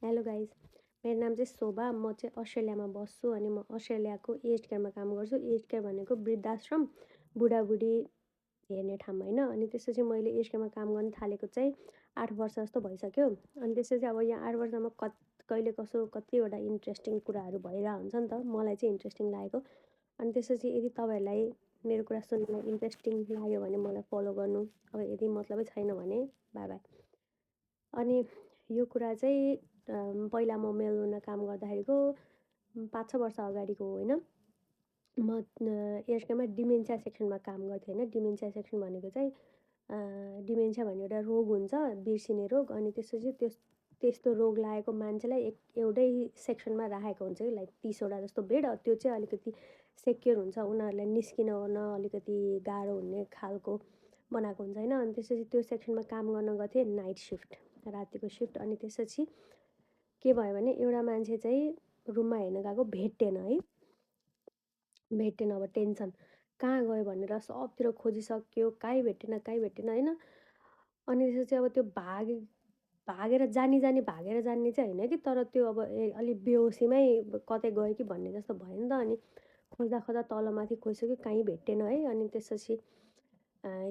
Hello guys, मेरो नाम चाहिँ शोभा। म चाहिँ अस्ट्रेलियामा बस्छु अनि म अस्ट्रेलियाको एज्ड केयरमा काम गर्छु। एज्ड केयर भनेको वृद्धाश्रम, बुढाबुढी हेर्ने ठाउँ होइन। अनि त्यसपछि मैले एज्ड केयरमा काम गर्न थालेको चाहिँ 8 वर्ष जस्तो भइसक्यो। अनि त्यसपछि अब यहाँ 8 वर्षमा कहिले कसो कतिवटा इन्ट्रेस्टिङ कुराहरू भइरहेको हुन्छ नि त, मलाई चाहिँ इन्ट्रेस्टिङ लागेको। अनि त्यसपछि यदि तपाईँहरूलाई मेरो कुरा सुन्नलाई इन्ट्रेस्टिङ लाग्यो भने मलाई फलो गर्नु, अब यदि मतलबै छैन भने बाई बाई। अनि यो कुरा चाहिँ पहिला म मेलबोर्नमा काम गर्दाखेरिको 5-6 वर्ष अगाडिको हो होइन। म एयरकेमा डिमेन्सिया सेक्सनमा काम गर्थेँ होइन। डिमेन्सिया सेक्सन भनेको चाहिँ डिमेन्सिया भन्ने एउटा रोग हुन्छ, बिर्सिने रोग। अनि त्यसपछि त्यस्तो रोग लागेको मान्छेलाई एउटै सेक्सनमा राखेको हुन्छ कि, लाइक 30वटा जस्तो बेड। त्यो चाहिँ अलिकति सेक्योर हुन्छ, उनीहरूलाई निस्किन ओर्न अलिकति गाह्रो हुने खालको बनाएको हुन्छ होइन। अनि त्यसपछि त्यो सेक्सनमा काम गर्न गएको थिएँ, नाइट सिफ्ट, रातिको सिफ्ट। अनि त्यसपछि के भयो भने एउटा मान्छे चाहिँ रुममा हेर्न गएको, भेटेन है, भेटेन। अब टेन्सन कहाँ गयो भनेर सबतिर खोजिसक्यो, कहीँ भेटेन होइन। अनि त्यसपछि अब त्यो भागेर जाने चाहिँ होइन कि, तर त्यो अब अलिक बेहोसीमै कतै गयो कि भन्ने जस्तो भयो नि त। अनि खोज्दा तलमाथि खोजिसक्यो, कहीँ भेटेन है। अनि त्यसपछि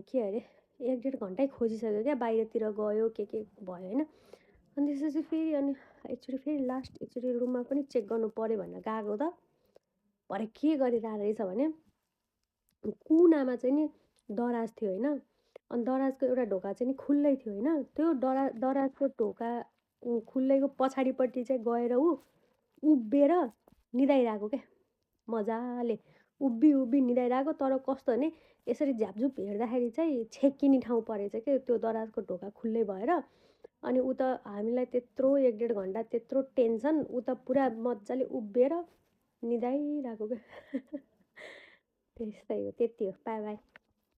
के अरे 1-1.5 घन्टै खोजिसक्यो क्या, बाहिरतिर गयो के भयो होइन। अनि त्यसपछि फेरि अनि फेरि लास्ट एकचोटि रुममा पनि चेक गर्नु पऱ्यो भनेर गएको त, भरे के गरिरहेको रहेछ भने कुनामा चाहिँ नि दराज थियो होइन। अनि दराजको एउटा ढोका चाहिँ नि खुल्लै थियो होइन। त्यो दराजको ढोका खुल्लेको पछाडिपट्टि चाहिँ गएर उभिएर निदाइरहेको क्या, मजाले उभि निदाइरहेको। तर कस्तो भने यसरी झ्यापझुप हेर्दाखेरि चाहिँ छेक्किने ठाउँ परेछ क्या त्यो दराजको ढोका खुल्लै भएर। अनि ऊ त हामीलाई त्यत्रो 1-1.5 घन्टा त्यत्रो टेन्सन, ऊ त पुरा मजाले उभिएर निदाइरहेको क्या। त्यस्तै हो, त्यति हो, बाई बाई।